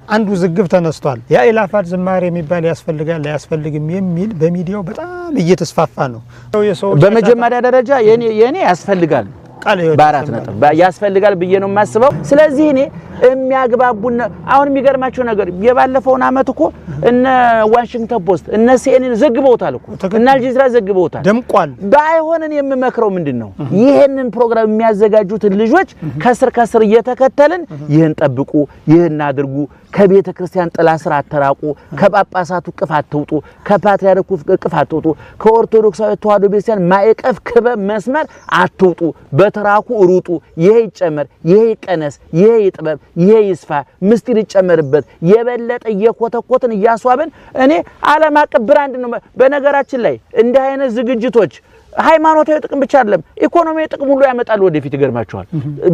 አንድ ውዝግብ ተነስቷል። የአእላፋት ዝማሬ የሚባል ያስፈልጋል አያስፈልግም የሚል በሚዲያው በጣም እየተስፋፋ ነው። የሰው በመጀመሪያ ደረጃ የኔ ያስፈልጋል ቃል ህይወት በአራት ነጥብ ያስፈልጋል ብዬ ነው የማስበው። ስለዚህ እኔ የሚያግባቡን አሁን የሚገርማቸው ነገር የባለፈውን አመት እኮ እነ ዋሽንግተን ፖስት እነ ሲኤንኤን ዘግበውታል እኮ እነ አልጀዚራ ዘግበውታል። ደምቋል። ባይሆን እኔ የምመክረው ምንድን ነው ይህንን ፕሮግራም የሚያዘጋጁትን ልጆች ከስር ከስር እየተከተልን ይህን ጠብቁ፣ ይህን አድርጉ፣ ከቤተ ክርስቲያን ጥላ ስር አተራቁ፣ ከጳጳሳቱ እቅፍ አትውጡ፣ ከፓትርያርኩ እቅፍ አትውጡ፣ ከኦርቶዶክሳዊ ተዋሕዶ ቤተክርስቲያን ማዕቀፍ ክበብ መስመር አትውጡ፣ በትራኩ ሩጡ፣ ይሄ ይጨመር፣ ይሄ ይቀነስ፣ ይሄ ይጥበብ፣ ይሄ ይስፋ፣ ምስጢር ይጨመርበት፣ የበለጠ እየኮተኮትን እያስዋብን እኔ ዓለም አቀፍ brand ነው። በነገራችን ላይ እንዲህ አይነት ዝግጅቶች ሃይማኖታዊ ጥቅም ብቻ አይደለም፣ ኢኮኖሚያዊ ጥቅም ሁሉ ያመጣሉ ወደፊት። ይገርማቸዋል።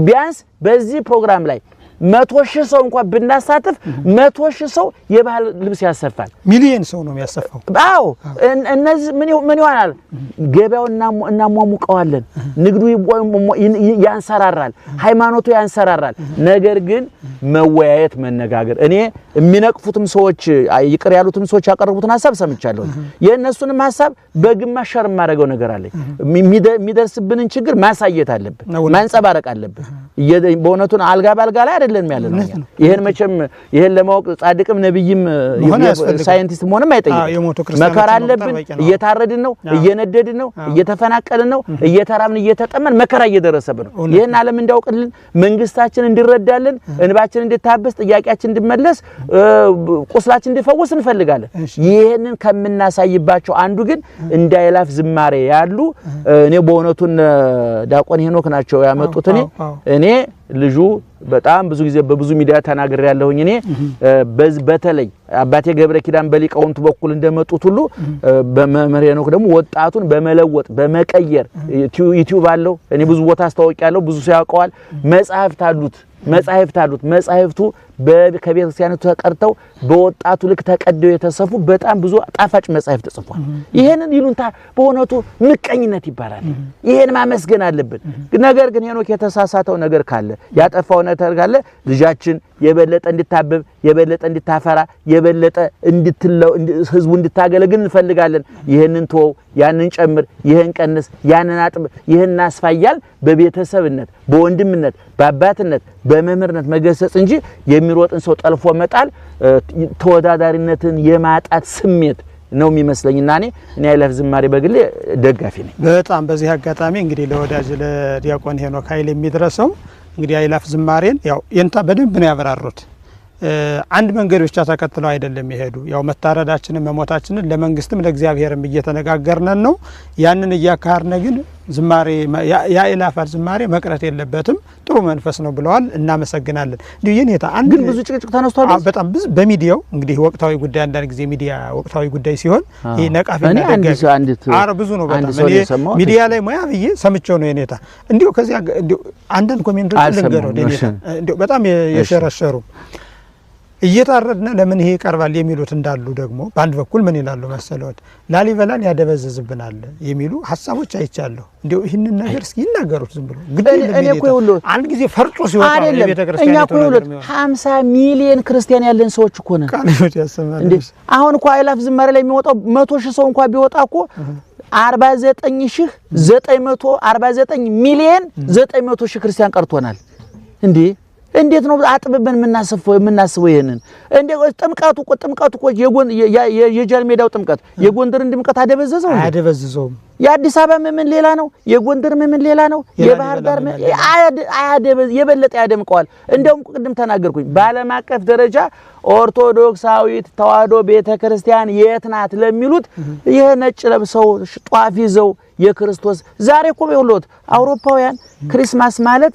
ቢያንስ በዚህ ፕሮግራም ላይ 100,000 ሰው እንኳን ብናሳትፍ 100,000 ሰው የባህል ልብስ ያሰፋል። ሚሊየን ሰው ነው የሚያሰፋው። አዎ እነዚህ ምን ይሆናል? ገበያው እናሟሙቀዋለን። ንግዱ ያንሰራራል፣ ሃይማኖቱ ያንሰራራል። ነገር ግን መወያየት፣ መነጋገር እኔ የሚነቅፉትም ሰዎች ይቅር ያሉትም ሰዎች ያቀረቡትን ሀሳብ ሰምቻለሁ። የእነሱንም ሀሳብ በግማሽ share የማደርገው ነገር አለኝ። የሚደርስብንን ችግር ማሳየት አለብን፣ ማንጸባረቅ አለብን። በእውነቱን አልጋ ባልጋ ላይ አይደለም ያለ ነው። ይሄን መቼም ይሄን ለማወቅ ጻድቅም ነብይም ሳይንቲስት መሆንም አይጠይቅም። መከራ አለብን። እየታረድን ነው፣ እየነደድን ነው፣ እየተፈናቀልን ነው፣ እየተራብን እየተጠመን መከራ እየደረሰብን ነው። ይሄን ዓለም እንዲያውቅልን መንግስታችን እንዲረዳልን፣ እንባችን እንዲታበስ፣ ጥያቄያችን እንዲመለስ፣ ቁስላችን እንዲፈወስ እንፈልጋለን። ይሄንን ከምናሳይባቸው አንዱ ግን እንደ አእላፍ ዝማሬ ያሉ እኔ በእውነቱን ዲያቆን ሄኖክ ናቸው ያመጡት። እኔ ልጁ በጣም ብዙ ጊዜ በብዙ ሚዲያ ተናግሬ ያለሁኝ እኔ በተለይ አባቴ ገብረ ኪዳን በሊቃውንቱ በኩል እንደመጡት ሁሉ በመምህር ሄኖክ ደግሞ ወጣቱን በመለወጥ በመቀየር ዩቲዩብ አለው። እኔ ብዙ ቦታ አስታውቂያለሁ፣ ብዙ ሰው ያውቀዋል። መጽሐፍት አሉት መጻሕፍት አሉት። መጻሕፍቱ ከቤተክርስቲያኒቱ ተቀርተው በወጣቱ ልክ ተቀደው የተሰፉ በጣም ብዙ ጣፋጭ መጻሕፍት ተጽፏል። ይሄንን ይሉንታ በእውነቱ ምቀኝነት ይባላል። ይሄን ማመስገን አለብን። ነገር ግን ሄኖክ የተሳሳተው ነገር ካለ ያጠፋው ነገር ካለ ልጃችን የበለጠ እንድታብብ የበለጠ እንድታፈራ የበለጠ እንድትለው ህዝቡ እንድታገለግል እንፈልጋለን። ይሄንን ተወው፣ ያንን ጨምር፣ ይሄን ቀንስ፣ ያንን አጥብ፣ ይሄን አስፋ እያልን በቤተሰብነት በወንድምነት በአባትነት በመምህርነት መገሰጽ እንጂ የሚሮጥን ሰው ጠልፎ መጣል ተወዳዳሪነትን የማጣት ስሜት ነው የሚመስለኝና እኔ አእላፍ ዝማሬ በግሌ ደጋፊ ነኝ። በጣም በዚህ አጋጣሚ እንግዲህ ለወዳጅ ለዲያቆን ሄኖክ ኃይሌ የሚድረሰው እንግዲህ አእላፍ ዝማሬን ያው የንታ በደንብ ነው ያብራሩት። አንድ መንገድ ብቻ ተከትለው አይደለም የሄዱ። ያው መታረዳችንን መሞታችንን ለመንግስትም ለእግዚአብሔርም እየተነጋገርነን ነው። ያንን እያካሄድን ግን ዝማሬ የአእላፋት ዝማሬ መቅረት የለበትም፣ ጥሩ መንፈስ ነው ብለዋል። እናመሰግናለን። እንዲሁ የኔታ አንድ ግን ብዙ ጭቅጭቅ ተነስቷል። በጣም ብዙ በሚዲያው እንግዲህ ወቅታዊ ጉዳይ አንዳንድ ጊዜ ሚዲያ ወቅታዊ ጉዳይ ሲሆን ይሄ ነቃፊና ደጋፊ አረ ብዙ ነው። በጣም እኔ ሚዲያ ላይ ሙያ ብዬ ሰምቼው ነው የኔታ። እንዲሁ ከዚያ እንዲሁ አንዳንድ comment ኦች ልንገረው የኔታ እንዲሁ በጣም የሸረሸሩ እየታረድን ለምን ይሄ ይቀርባል የሚሉት እንዳሉ ደግሞ በአንድ በኩል ምን ይላሉ መሰለዎት፣ ላሊበላን ያደበዝዝብናል የሚሉ ሀሳቦች አይቻለሁ። እንዲያው ይህንን ነገር እስኪ ይናገሩት ዝም ብሎ ግድ የለም። አንድ ጊዜ ፈርጦ ሲወጣ እኛ እኮ ይኸውልህ 50 ሚሊዮን ክርስቲያን ያለን ሰዎች እኮ ነን። እንዴ አሁን እኮ አእላፍ ዝማሬ ላይ የሚወጣው 100,000 ሰው እንኳን ቢወጣ እኮ 49,949 ሚሊዮን 900,000 ክርስቲያን ቀርቶናል። እንዴ እንዴት ነው አጥብበን የምናስበው? ይሄንን እንዴ ጥምቀቱ እኮ የጃን ሜዳው ጥምቀት የጎንደርን ድምቀት አደበዘዘው? አያደበዝዘውም። የአዲስ አበባ ምምን ሌላ ነው፣ የጎንደር ምምን ሌላ ነው፣ የባህር ዳር አያደበዝ የበለጠ ያደምቀዋል። እንደውም ቅድም ተናገርኩኝ፣ በዓለም አቀፍ ደረጃ ኦርቶዶክሳዊት ተዋሕዶ ቤተክርስቲያን የት ናት ለሚሉት ይሄ ነጭ ለብሰው ጧፍ ይዘው የክርስቶስ ዛሬ እኮ ይኸውልዎት አውሮፓውያን Christmas ማለት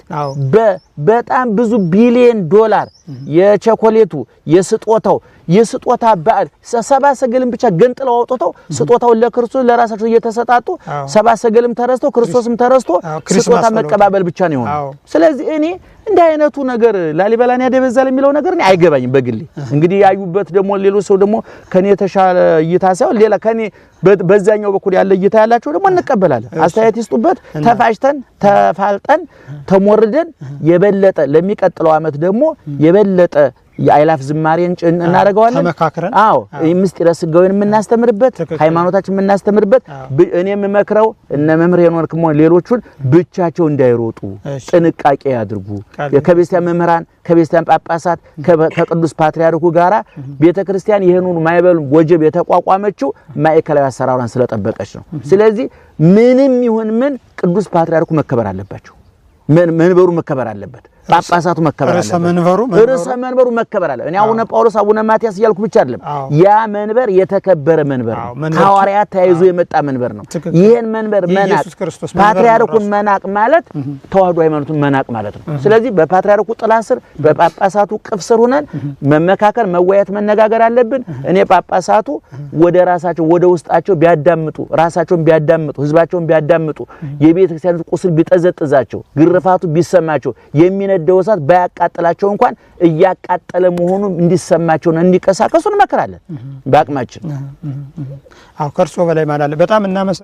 በጣም ብዙ ቢሊዮን ዶላር የቸኮሌቱ የስጦታው የስጦታ በዓል ሰባ ሰገልም ብቻ ገንጥለው አውጥተው ስጦታውን ለክርስቶስ ለራሳቸው እየተሰጣጡ ሰባ ሰገልም ተረስቶ ክርስቶስም ተረስቶ ስጦታ መቀባበል ብቻ ነው የሆነው። ስለዚህ እኔ እንደ አይነቱ ነገር ላሊበላን ያደበዛል የሚለው ነገር እኔ አይገባኝም በግሌ። እንግዲህ ያዩበት ደግሞ ሌሎች ሰው ደግሞ ከኔ የተሻለ እይታ ሳይሆን ሌላ ከኔ በዛኛው በኩል ያለ እይታ ያላቸው ደግሞ እንቀበላለን። አስተያየት ይስጡበት። ተፋጭተን ተፋልጠን ተሞርደን የበለጠ ለሚቀጥለው አመት ደግሞ የበለጠ የአእላፍ ዝማሬን እናደርገዋለን። ተመካክረን። አዎ፣ ምስጢረ ስጋዊን የምናስተምርበት፣ ሃይማኖታችን የምናስተምርበት። እኔ የምመክረው እነ መምህር ሄኖክም ሆነ ሌሎቹን ብቻቸው እንዳይሮጡ ጥንቃቄ ያድርጉ። ከቤተክርስቲያን መምህራን፣ ከቤተክርስቲያን ጳጳሳት፣ ከቅዱስ ፓትርያርኩ ጋራ ቤተክርስቲያን ይህንኑ ማዕበሉን ወጀብ የተቋቋመችው ማዕከላዊ አሰራሯን ስለጠበቀች ነው። ስለዚህ ምንም ይሁን ምን ቅዱስ ፓትርያርኩ መከበር አለባቸው። መንበሩ መከበር አለበት። ጳጳሳቱ መከበር አለበት። ርዕሰ መንበሩ መከበር አለበት። እኔ አቡነ ጳውሎስ፣ አቡነ ማትያስ እያልኩ ብቻ አይደለም። ያ መንበር የተከበረ መንበር ነው። ከሐዋርያት ተያይዞ የመጣ መንበር ነው። ይሄን መንበር መናቅ፣ ፓትርያርኩን መናቅ ማለት ተዋህዶ ሃይማኖቱን መናቅ ማለት ነው። ስለዚህ በፓትርያርኩ ጥላ ስር፣ በጳጳሳቱ ቅፍ ስር ሆነን መመካከር፣ መወያየት፣ መነጋገር አለብን። እኔ ጳጳሳቱ ወደ ራሳቸው ወደ ውስጣቸው ቢያዳምጡ፣ ራሳቸውን ቢያዳምጡ፣ ህዝባቸውን ቢያዳምጡ፣ የቤተ ክርስቲያኑ ቁስል ቢጠዘጥዛቸው፣ ግርፋቱ ቢሰማቸው፣ የሚነደው እሳት ባያቃጥላቸው እንኳን እያቃጠለ መሆኑ እንዲሰማቸውና እንዲቀሳቀሱ እንመክራለን በአቅማችን። አዎ፣ ከእርሶ በላይ ማለት በጣም እናመሰግናለን።